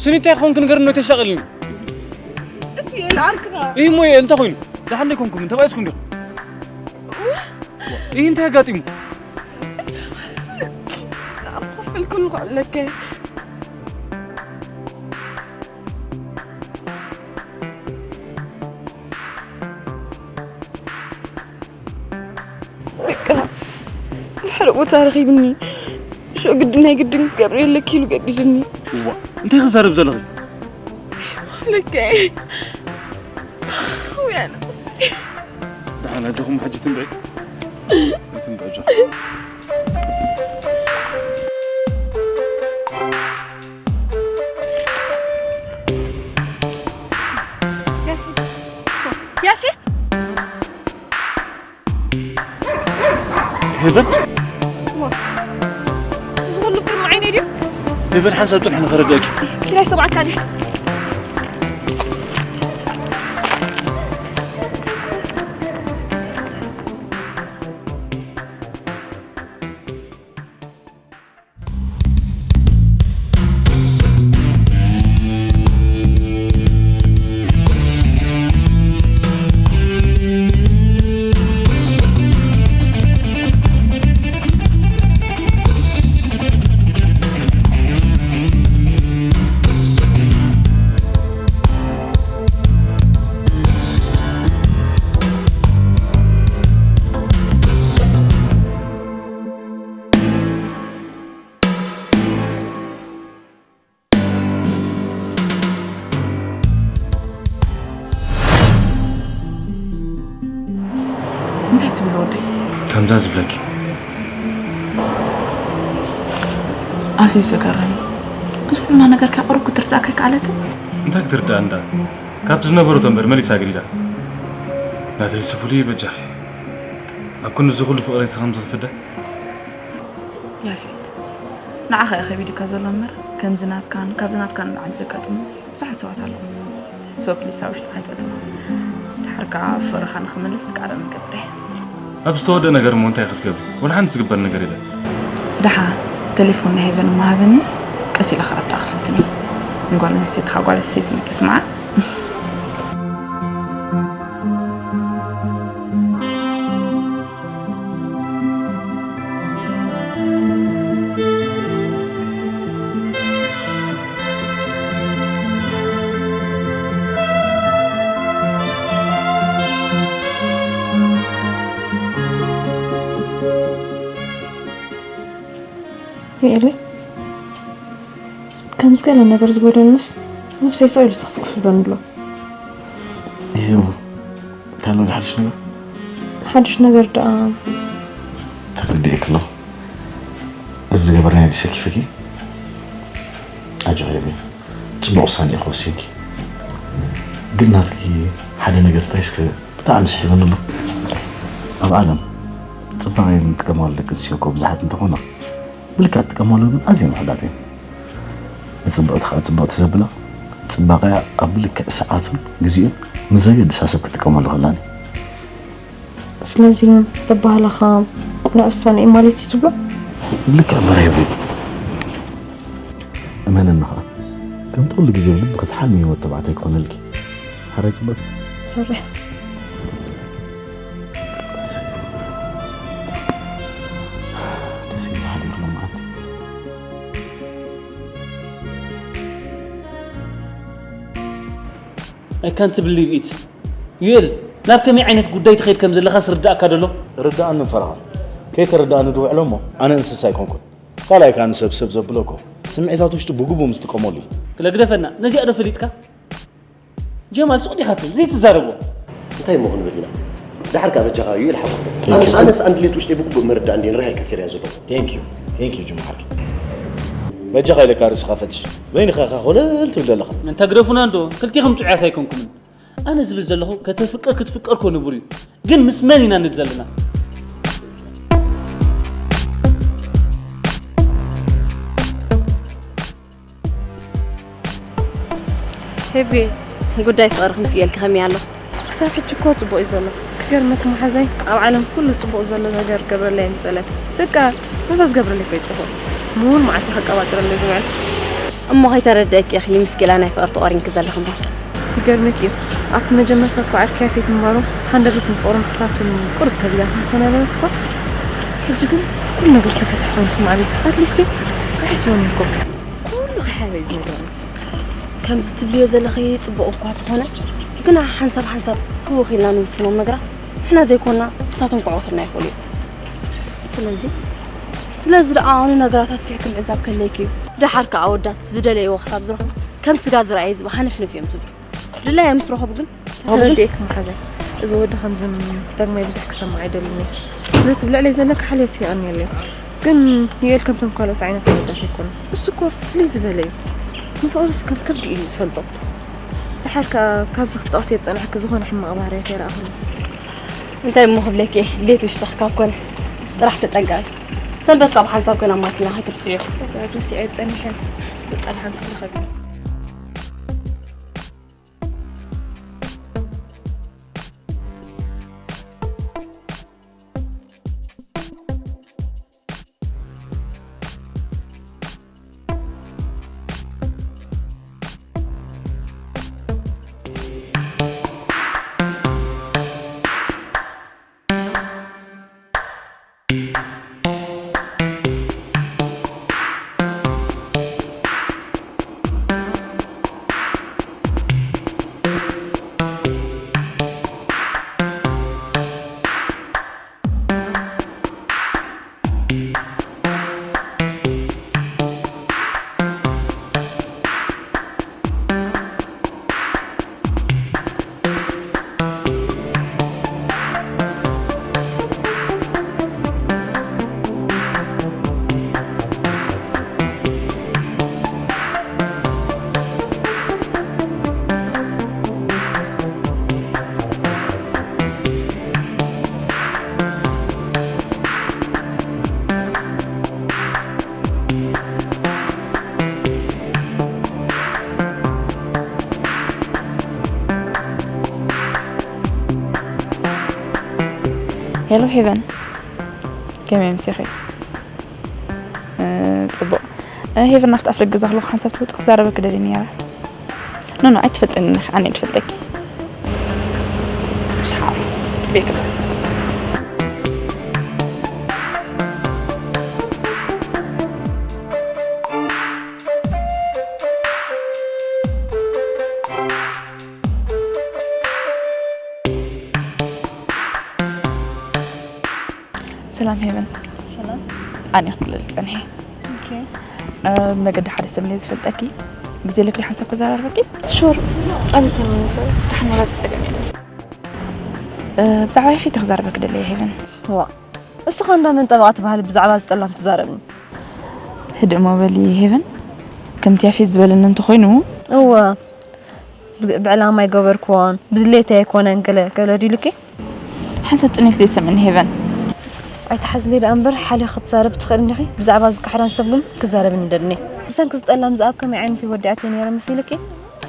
ግን እንታይ ክኾንክ ንገርኒ፣ ተሻቐልኒ። እቲ የልዓልክኻ። ይህ ሞ እንታይ ኮይኑ? ደሓን ዶ ኣይኮንኩም? ተባኢስኩም ዲኹም? ይህ እንታይ ኣጋጢሙ? ኣብ ክፍል ክልኩ ኣለከ። በቃ ድሕሪ ቦታ ረኺብኒ። ሽዑ ግድን ናይ ግድን ክትገብር የለኪ ኢሉ ገዲድኒ። እዋ፣ እንታይ ክዛረብ ዘለኺ? ልከይ ውያ ነብሲ። ደሓን ኣለኹም፣ ሕጂ ትንበይ። ትንበይ ኣጆኺ። ያፌት! ሄቨን? ዋ፣ እዚ ኩሉ ቅድሚ ዓይነይ ድዩ? ሄቨን፣ ሓንሳብ ጽንሒ ንኸረድኣኪ። ኪራይ ሰብዓካ ድዩ? እንታይ ትብል ወደይ? ከምዛ ዝብለኪ ኣዝዩ ዘገርም እዩ። እዚ ኩልና ነገር ካብ ቁሩብ ክትርዳእ ከይከኣለትን? እንታይ ክትርዳእ እንዳ ካብቲ ዝነበረቶ እምበር መሊሳ ግዲዳ ናተይ ስፉሊ በጃኺ ኣብ ክንዲ እዚ ኩሉ ፍቕረይ ስኸም ዝኽፍደ ያፌት ንዓኻ እዩ ከቢድካ ዘሎ እምበር ከምዚ ናትካን ካብዚ ናትካን ንዓል ዘጋጥሙ ብዙሓት ሰባት ኣለዉ። So please ኣብ ውሽጢ ኣይተእትዎ። ድሓር ከዓ ፍቕርኻ ንኽምልስ ቃል ንገብር እየ። ኣብ ዝተወደአ ነገር እሞ እንታይ ክትገብሪ? ወላ ሓንቲ ዝግበር ነገር የለን። ደሓን ቴሌፎን ናይ ሄቨን እሞ ሃበኒ፣ ቀስ ኢለ ክረዳእ ክፍትን እየ። ንጓል ኣንስተይትኻ ጓል ኣንስተይቲ ንክትስምዓ። ኤሪ ከምዚ ገለ ነገር ዝበለሉስ ነብሰይ ስቕ ኢሉ ስኽፍክፍ ይብለኒ ኣሎ። እዩ እንታይ ኣሎ ሓድሽ ነገር? ሓድሽ ነገር ደኣ ተረዲኤኪ ኣለኹ። እዚ ዝገበርናዮ ድዩ ሰኪፉኪ? ኣጆኺ ኤሪ፣ ጽቡቕ ውሳነ ኢኺ ወሲንኪ። ግን ናትኪ ሓደ ነገር እንታይ እስከ ብጣዕሚ ስሒቡኒ ኣሎ። ኣብ ዓለም ጽባቐ ንጥቀመሉ ደቂ ኣንስትዮ እኮ ብዙሓት እንተኾና ብልክዕ ትጥቀመሉ ግን ኣዝየን ውሑዳት እየን። ንጽብቕቲ ከኣ ጽብቕቲ ዘብላ ጽባቐያ ኣብ ብልክዕ ሰዓቱን ግዜኡን ምስ ዘየድሳ ሰብ ክትጥቀመሉ ከላን እዩ። ስለዚ በባህላኻ ቅኑዕ ውሳነ እዩ ማለት እዩ ትብሎ? ብልክዕ መርሂቡ እዩ። እመነኒ ኸኣ ከምቲ ኩሉ ግዜ ብልብኺ ትሓልምዮ ወዲ ተባዕታይ ክኾነልኪ። ሓራይ ጽብቕቲ። ሕራይ። ደስ ይብል ሓዲሩ ሎማዓንቲ። I can't believe it. ዩኤል፣ ናብ ከመይ ዓይነት ጉዳይ ትኸይድ ከም ዘለኻስ ርዳእካ ደሎ? ርዳእኒ ፈረቓ። ከይተረዳእኒ ድውዕሎ እሞ ኣነ እንስሳ ኣይኮንኩን። ካልኣይ ከኣ ንሰብ ሰብ ዘብሎ እኮ ስምዒታት ውሽጡ ብግቡእ ምስ ጥቀመሉ እዩ። ክለግደፈና፣ ነዚኣ ዶ ፈሊጥካ? ጀማል ሱቕ ዲኻ ትብል ዘይትዛረቦ? እንታይ እሞ ክንብል ኢና? ደሓር ከኣ በጃኻ እዩ ኢልሓወ። ኣነስ ኣነስ ኣንድሌት ውሽጢ ብግቡእ ምርዳእ እንዴ ንርሃይ ከሲር እያ ዘሎ። Thank you. Thank you ጅማ ሓቂ። በጃኻ ኢለካ ርእስኻ ፈትሽ። በይንኻ ኢኻ ኮለል ትብል ዘለኻ። እንተ ግደፉና እንዶ ክልቲኹም ጥዑያት ኣይኮንኩምን። ኣነ ዝብል ዘለኹ ከተፍቅር ክትፍቀር ኮ ንቡር እዩ። ግን ምስ መን ኢና ንብል ዘለና? ሄቪ ጉዳይ ፍቕሪ ክምፅእ ኢልኪ ከመይ ኣሎ? ክሳብ ሕጂ እኮ ፅቡቕ እዩ ዘሎ። ክገርመኪ መሓዛይ ኣብ ዓለም ኩሉ ፅቡቕ ዘሎ ነገር ክገብረለይ ኣይምፀለን። በቃ ሮዛ ዝገብረለይ ፈይጥኹ ምውን መዓልቲ ከቀባጥረለይ ዝውዕል። እሞ ከይተረድአኪ ኢኺ ምስኪላ ናይ ፍቕሪ ተቖሪንኪ ዘለኺ እምበር። ይገርመኪ እዩ፣ ኣብቲ መጀመርታ እኮ ዓርኪ ያፌት ምንባሩ፣ ሃንደበት ንፍቕሩን ምሕታቱን ቁርብ ከቢዳ ስለ ዝኾነ ነበረት እኮ። ሕጂ ግን ምስ ኩሉ ነገር ዝተፈትሐ ኮይኑ ስማዕ ቤት፣ ኣትሊስቲ ክሕስበኒ እኮ። ኩሉ ክሓበይ ዝነግረኒ። ከምዚ ትብልዮ ዘለኺ ጽቡቕ እኳ ተኾነ፣ ግና ሓንሳብ ሓንሳብ ህውኽ ኢልና ንውስኖም ነገራት ንሕና ዘይኮንና ንሳቶም ክዕወቱልና ይኽእሉ እዮም። ስለዚ ስለዚ ደኣ ኣነ ነገራት ኣስፊሕኪ ምዕዛብ ከድልየኪ እዩ። ደሓር ከኣ ኣወዳት ዝደለይዎ ክሳብ ዝረኽቡ ከም ስጋ ዝረኣየ ዝብኢ ሃነፍነፍ እዮም ዝብሉ። ድላዮም ምስ ረኸቡ ግን ተኸብረደየኪ መሓዛይ። እዚ ወዲ ከምዚ ዳግማይ ብዙሕ ክሰምዕ ኣይደልን እየ። ስለቲ ብልዕለይ ዘለካ ሓልዮት የቐንየለይ። ግን ዩኤል ከምቶም ካልኦት ዓይነት ኣወዳት ኣይኮነን። እሱ እኮ ፍልይ ዝበለ እዩ። ንፍቕሩስ ከም ከብዲ እዩ ዝፈልጦ። ደሓር ከኣ ካብዚ ክትጠቕስዮ ዝጸናሕኪ ዝኾነ ሕማቕ ባህርያት ኣይረኣኹን። እንታይ እሞ ክብለኪ እየ፣ ድሌት ውሽጥኺ ካብ ኮነ ጥራሕ ተጠንቀቒ። ሰንበት ካብ ሓንሳብ ኮነ ኣማሲና ከይትርስዕዮ። ረሲዐ ጸኒሐ ብጣልሓን ክረኸብ። ሄሎ ሄቨን፣ ከመይ ኣምሲኺ? እ፣ ጽቡቕ። እ፣ ሄቨን፣ ናብቲ ኣፍደገ ገዛ ከለኹ ሓንሳብ ትውጽእ ክዛረበኪ ደልየ ነይረ። ኖ፣ ኖ፣ ኣይትፈልጥኒ ኢኺ፣ ኣነ እየ ዝፈልጠኪ። ሸሓ፣ ጽቡቕ። ሰላም ሄቨን። ሰላም። ኣነ ክብለል ዝጸንሐ። ኦኬ። እ፣ መገዲ ሓደ ሰብ ለይ ዝፈልጠኪ፣ ግዜ ለክሊ ሓንሳብ ክዘራርበኪ? ሹር። ኣበይ ኮን መምጽኡ? ደሓን ወላ ብጸገም የለን። እ፣ ብዛዕባ ያፌት ክዛረበኪ ደለየ ሄቨን። ዋ። እስኻ እንዳ መን ጠበቓ ትበሃል ብዛዕባ ዝጠላም ትዛረብኒ? ህድእ እሞ በሊ ሄቨን። ከምቲ ያፌት ዝበለኒ እንተኾይኑ። እወ። ብ-፣ ብዕላማ ኣይገበርክዎን፣ ብድሌተይ ኣይኮነን ገለ፣ ገለ ዲሉኪ? ሓንሳብ ጽንየት ዘይሰምዕኒ ሄቨን። ኣይትሓዝለይ ደኣ እምበር፣ ሓሊኻ ክትዛረብ ትኽእል እንዲኺ። ብዛዕባ እዚ ካሕዳን ሰብ ግን ክዛረብ እንደልኒ። ብሰንኪ ዝጠላም ዝኣብ ከመይ ዓይነት ወዲኣተይ ነይረ መሲልኪ?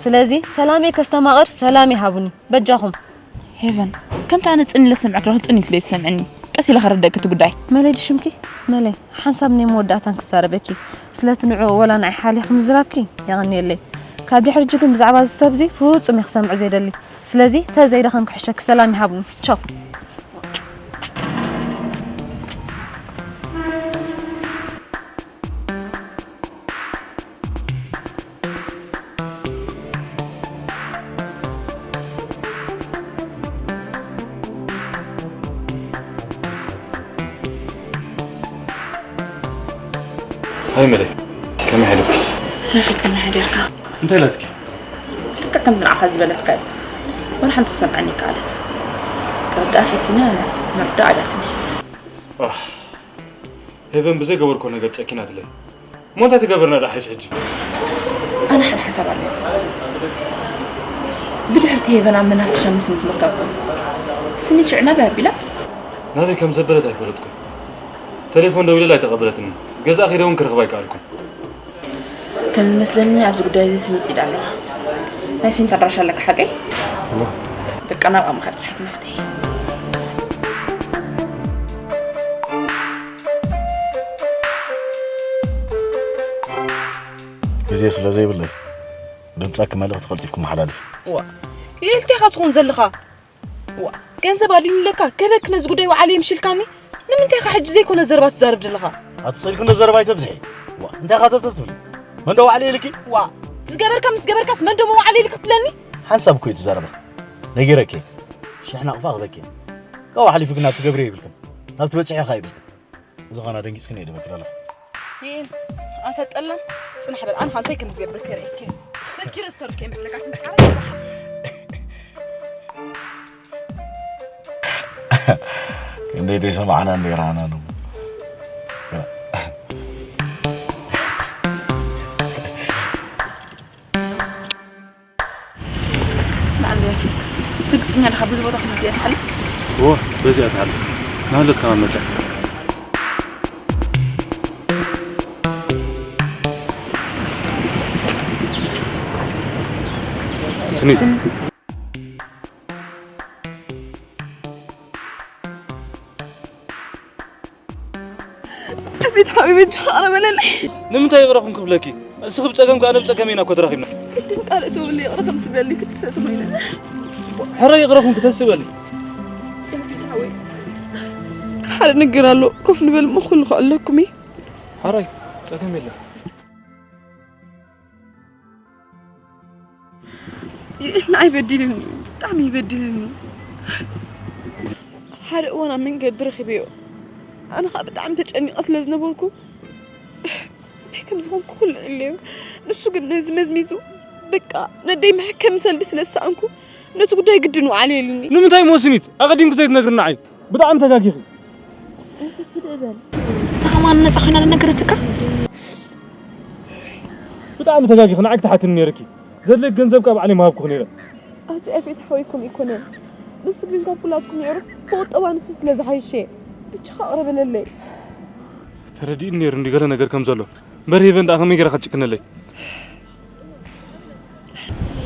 ስለዚ ሰላመይ ከስተማቕር ሰላም ይሃቡኒ። በጃኹም። ሄቨን፣ ከምቲ ኣነ ጽን ኢለ ዝሰምዐኪ ዘለኹ ጽን ኢልኪ ዘይትሰምዕኒ። ቀስ ኢለ ከረደእኪ እቲ ጉዳይ። መለይ ድዩ ሽምኪ? መለይ፣ ሓንሳብ ናይ መወዳእታን ክዛረበኪ። ስለቲ ንዕኡ ወላ ንዓይ ሓሊኺ ምዝራብኪ የቐንየለይ። ካብ ድሕሪ ሕጂ ግን ብዛዕባ እዚ ሰብ እዚ ፍጹም እየ ክሰምዕ ዘይደሊ። ስለዚ ተዘይደኸም ክሕሸኪ ሰላም ይሃብኒ። ቻው። ሃይ መለይ፣ ከመይ ሓደርኪ? ከፊት ከመይ ሓደርካ? እንታይ ኢላትኪ? ልክዕ ከምቲ ንዓኻ ዝበለትካ እዩ። ወላ ሓንቲ ክሰምዓኒ ይከኣለት። ክርድኣ ፈቲነ፣ ምርዳእ ኣዳሲኒ። ኣህ፣ ሄቨን ብዘይገበርኮ ነገር ጨኪናትለይ። እሞ እንታይ ትገብርና ደሓይሽ ሕጂ? ኣነ ሓደ ሓሳብ ኣለኒ። ብድሕርቲ ሄቨን ኣብ መናፈሻ ምስ ምትመካኩ፣ ስኒት ሽዑ ናበይ ኣቢላ? ናበይ ከም ዘበለት ኣይፈለጥኩን። ቴሌፎን ደዊለላ ኣይተቐበለትንን። ገዛእ ከይደ እውን ክረኽባ ኣይከኣልኩን። ከም ዝመስለኒ ኣብዚ ጉዳይ እዚ ስኒት ኢድ ኣለዋ። ናይ ስኒት ኣድራሻ ኣለካ ሓቀይ? እወ። በቃ ናብኣ ምኻድ ጥራሕ እቲ መፍትሒ። ግዜ ስለ ዘይብለይ፣ ድምጻኪ መልእኽቲ ቀልጢፍኪ መሓላልፊ። ዋ፣ ኢልካ ኢኻ ትኾን ዘለኻ። ዋ፣ ገንዘብ ኣድልዩኒ ኢለካ፣ ከበክ ነዚ ጉዳይ ውዓል የምሽልካኒ። ንምንታይ ኢኻ ሕጂ ዘይኮነ ዘረባ ትዛረብ ዘለኻ? ኣቲ ሰልኩ እንዶ ዘረባ ኣይተብዝሒ። ዋ፣ እንታይ ኢኻ ተብተብ ትብሊ? መን ዶ ውዓል ኢልኪ? ዋ፣ ዝገበርካ ምስ ገበርካስ መን ዶ መውዓል ኢልክ ክትብለኒ? ሓንሳብ እኮ እዩ እቲ ዘረባ። ነጊረኪ። ሽሕ ናቕፋ ክበኪ። ካብኡ ሓሊፉ ግን ናብ ትገብርዮ ይብልክን። ናብ ትበጽሕዮ ኸኣ ይብልክን። እዚ ኸና ደንጊጽክን እየ ድበክር ኣለኹ። ይእን፣ ኣንተ ጠላም፣ ጽናሕ በል። ኣነ ኸ እንታይ ከም ዝገብር ከርእየኪ። ፈኪረ ዝተርፍ ከይመስለካ፣ ስንት ዓራት ይበሃል። ክንደይ ደይ ሰማዕና እንደ ረሃና ነው። ስማዕ እንዶ ያፌት፣ ርግጸኛ ዲኻ በዚ ቦታ ኹን እዚኣ ትሓልፍ? እወ፣ በዚኣ ትሓልፍ። ናህለት ከማን መጻ። ስኒት። ስኒት። ያፌት ሓቢቢ፣ እጅኻ ይቕረ በለለይ። ንምንታይ ይቕረ ኹን ክብለኪ? እስኺ ብጸገም ከኣ፣ ኣነ ብጸገመይ ኢና እኮ ተራኺብና። ቅድም ቃል እተውለይ ይቕረ ከም ትብለለይ ክትስእ ተኾይነ። ሕራይ ይቕረ ኹን ክተስእ በሊ። ያፌት ሓወይ፣ ሓደ ነገር ኣሎ። ኮፍ ንበል እሞ ክህሉ ከኣለኩም እየ። ሕራይ፣ ጸገም የለን። ይእል ንዓይ በዲልኒ፣ ብጣዕሚ እዩ በዲልኒ። ሓደ እዋን ኣብ መንገዲ ረኺበዮ። ኣነ ኸኣ ብጣዕሚ ተጨኒቐ ስለ ዝነበርኩ፣ እንታይ ከም ዝኾንኩ ኩሉ እለዮ። ንሱ ግን ነዚ መዝሚዙ፣ በቃ፣ ነደይ መሐከሚ ሰልዲ ስለ ዝሰኣንኩ፣ ነቲ ጉዳይ ግድን ውዓል የልኒ። ንምንታይ እሞ ስኒት? ኣቐዲምኪ ዘይትነግርኒ ንዓይ? ብጣዕሚ ተጋጊኺ። ንስኻ ማን ነጻ ኮይና ዝነገረትካ? ብጣዕሚ ተጋጊኺ፣ ንዓይ ክትሓትኒ ነይርኪ። ዘድልየኪ ገንዘብ ከኣ ባዕለይ ምሃብኩኺ ነይረ። ኣቲ ያፌት ሓወይ ከምኡ ኣይኮነን። ንሱ ግን ካብ ኩላትኩም የዕሩኽ ብቁጠባ ንሱ ስለ ዝሓይሸ። ብቻኻ ይቕረ በለለይ። ተረዲእኒ ነይሩ እንዲ ገለ ነገር ከም ዘሎ። እምበር ሄቨን ደኣ ከመይ ገይራ ክትጭክነለይ?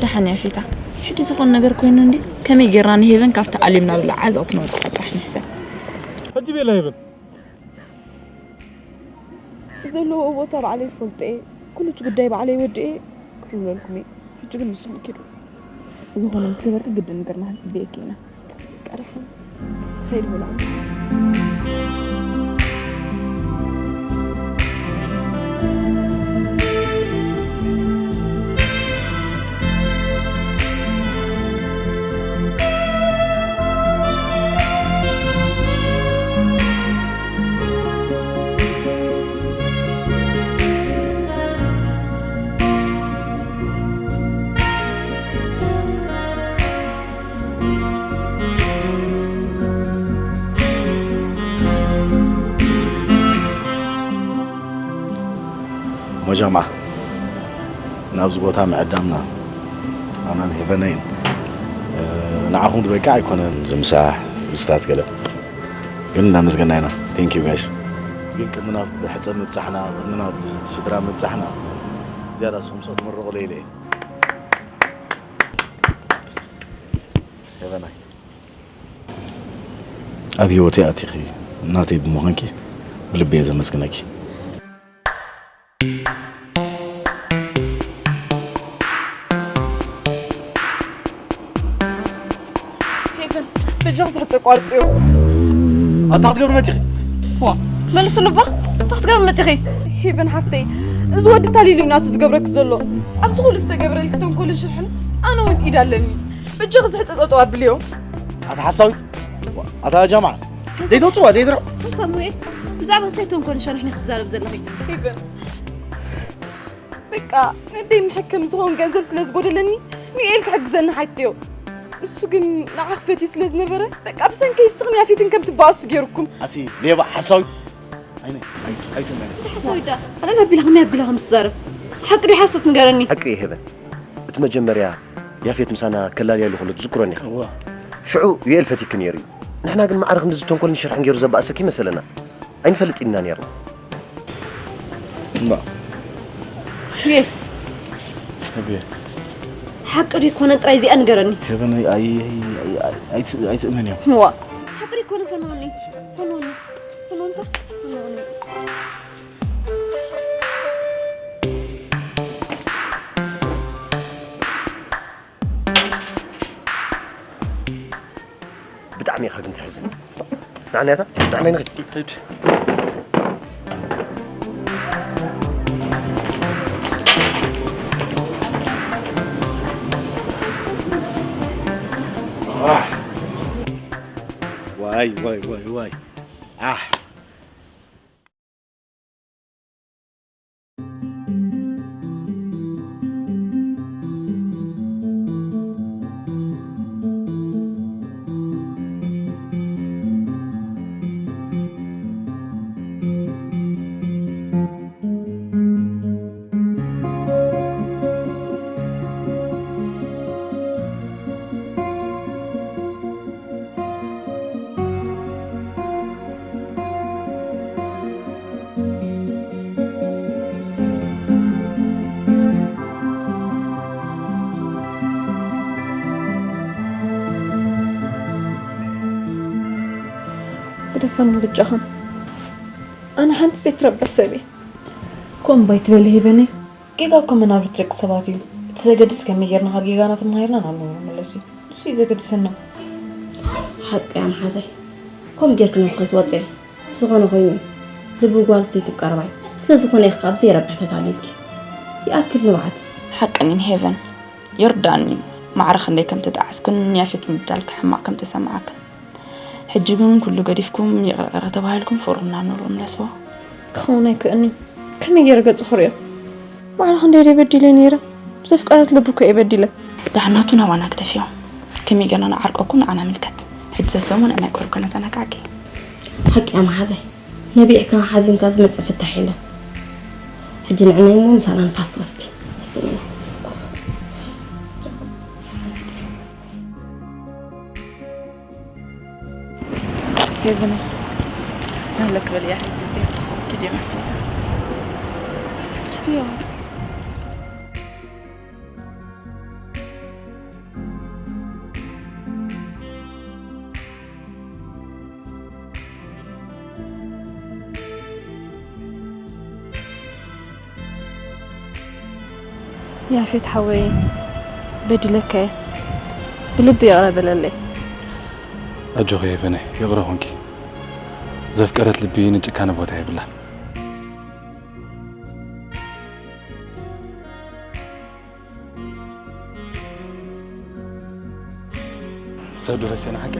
ደሓን ያፌታ፣ ሕጂ ዝኾነ ነገር ኮይኑ እንዲ ከመይ ጌርና ንሄቨን ካብቲ ኣልዩምና ዘሎ ዓዘቕቲ ነውጽኣ ጥራሕ ንሕሰብ። ሕጂ ቤላ ሄቨን። ዘለዎ ቦታ ባዕለይ ይፈልጦ እየ። ኩሉ እቲ ጉዳይ ባዕለይ ወድኤ ክብለልኩም እየ። ሕጂ ግን ንስኹም ኪዱ። ዝኾነ ምስ ገበርኪ ግድን ንገርና ክንጽበየኪ ኢና። ቀደሓን ኸይድ ብላ። ሞጃማ ናብዚ ቦታ ምዕዳምና ኣናን ሄቨነይን፣ እ፣ ንዓኹም ዝበቅዕ ኣይኮነን። ዝምሳሕ ብዝታት ገለ ግን እናመስገና ኢና። Thank you guys። ግን ቅድሚ ናብ ሕፀ ምብፃሕና፣ ቅድሚ ናብ ስድራ ምብፃሕና ዝያዳ ስኹም ሰው ትምረቑ ኢለ እየ። ሄቨናይ፣ ኣብ ህይወተይ ኣቲኺ ናተይ ብምዃንኪ ብልቢ እየ ዘመስግነኪ። ሄቨን፣ በጃኺ ዝሕፀ ቋርፅዮ። ኣታ ክትገብሪ መፂኺ? ዋ፣ መልስሉ እባ። እንታይ ክትገብሪ መፂኺ? ሄቨን ሓፍተይ፣ እዚ ወዲ ታሊሉ እዩ ናቱ ዝገብረኪ ዘሎ። ኣብዚ ኩሉ ዝተገብረልኪ ተንኮልን ሽርሕን ኣነ እውን ኢድ ኣለኒ። በጃኺ ዝሕፀ ጠጠው ኣብልዮ። ኣታ ሓሳዊት፣ ኣታ ጃምዓ፣ ዘይተውፅዋ፣ ዘይትረ- ሳሙኤል፣ ብዛዕባ እንታይ ተንኮልን ሽርሕን ኢኺ ትዛረቢ ዘለኺ? ሄቨን፣ በቃ፣ ነደይ መሐከሚ ዝኸውን ገንዘብ ስለ ዝጎደለኒ፣ ሚኤል ክሕግዘኒ ሓትዮ። ንሱ ግን ንዓኺ ፈትዩ ስለ ዝነበረ፣ በቃ፣ ብሰንከይ ንስኽን ያፌትን ከም ትበኣሱ ገይሩኩም። ኣቲ ሌባ ሓሳዊት። ኣይነ፣ ኣይ-፣ ኣይትመነ። ሓሳዊት ዳ? ኣነ ኣቢላ ከመይ ኣቢላ ከም ትዛረብ? ሓቂ ድዩ ሓሶት ንገረኒ። ሓቂ እዩ ሄቨን። እቲ መጀመርያ ያፌት ምሳና ከላልያሉ ከሎ ትዝክሮኒ ኢኻ። እዋ። ሽዑ ዩኤል ፈቲኪ ነይሩ እዩ። ንሕና ግን ማዕረ ክንድዚ ተንኮልን ሽርሕን ገይሩ ዘባእሰኪ መሰለና። ኣይንፈልጥ ኢና ነይርና። እምባ። ሄ። ሄቨን። ሓቂ ድዩ ኮነ ጥራይ እዚኣ ንገረኒ። ሄቨን፣ ኣይ-፣ ኣይ-፣ ኣይ-፣ ኣይ-፣ ኣይት-፣ ኣይትእመንዮም። እዋ። ሓቂ ድዩ ኮነ ፈንወኒ። ፈንወኒ። ፈንወንታ። ፈንወኒ። ብጣዕሚ ኢኻ ግን ትሕዝን። ንዓናያታ ንዓናይ ንኽድ። ዋይ ዋይ ዋይ ዋይ። ኣሕ። ግደፈኒ ብጃኹም። ኣነ ሓንቲ ዘይትረብሕ ሰብ እየ። ከምኡ ኣይትበሊ ሄቨነይ። ጌጋ እኮ መናብርቲ ደቂ ሰባት እዩ። እቲ ዘገድስ ከመይ ጌርና ካብ ጌጋና ተማሂርና ናብ ንቡር ንምለስ እዩ። ንሱ እዩ ዘገድሰና። ሓቂ እያ መሓዛይ። ከምኡ ጌርኪ ነብስኺ ትወጽዒ። ዝኾነ ኮይኑ እዩ። ልቢ ጓል ዝተይትብ ቀረባይ። ስለ ዝኾነ ኢኺ ካብ ዘይረብሕ ተታሊልኪ። ይኣክል ንብዓት። ሓቅን ሄቨን። ይርዳእኒ እዩ። ማዕረ ክንደይ ከም ተጣዓስክን ንያፌት ምብዳልኪ ሕማቕ ከም ተሰማዓክን። ሕጂ ግን ኩሉ ገዲፍኩም ይቕረ ቅረ ተባሂልኩም ፍቕርኩም ናብ ንቡር ምለስዎ። ክኸውን ኣይክእልን እዩ። ከመይ ገይረ ገጹ ክርእዮ? ማዕረ ክንደይ ድየ በዲለ ነይረ? ብዘፍቀረት ልቡ እኮ እየ በዲለ። ደሓን ናቱ ናባና ግደፍዮ። ከመይ ጌርና ንዓርቀኩም ንዓና ምልከት። ሕጂ ዘሰሙ ንዕናይ ቆርብ ከነዘናጋዕኪ። ሓቂ እያ መሓዛይ። ነቢዕካ ሓዚንካ ዝመጽእ ፍታሕ የለን። ሕጂ ንዕናይ እሞ ምሳና ንፋስ ወስዲ። ሄቨን፣ ናለክ በል እያ ሕጂ ጽበይ። ኪድዮ መፍትሒ። ኪድዮ። ያፌት ሓወይ፣ በዲለካ እየ። ብልቢ ይቕረ በለለይ። ኣጆኺ ሄቨነይ፣ ይቕረ ኾንኪ። ዘፍቀረት ልቢ ንጭካነ ቦታ የብላን። ሰብ ድረስ የና ሓቂ።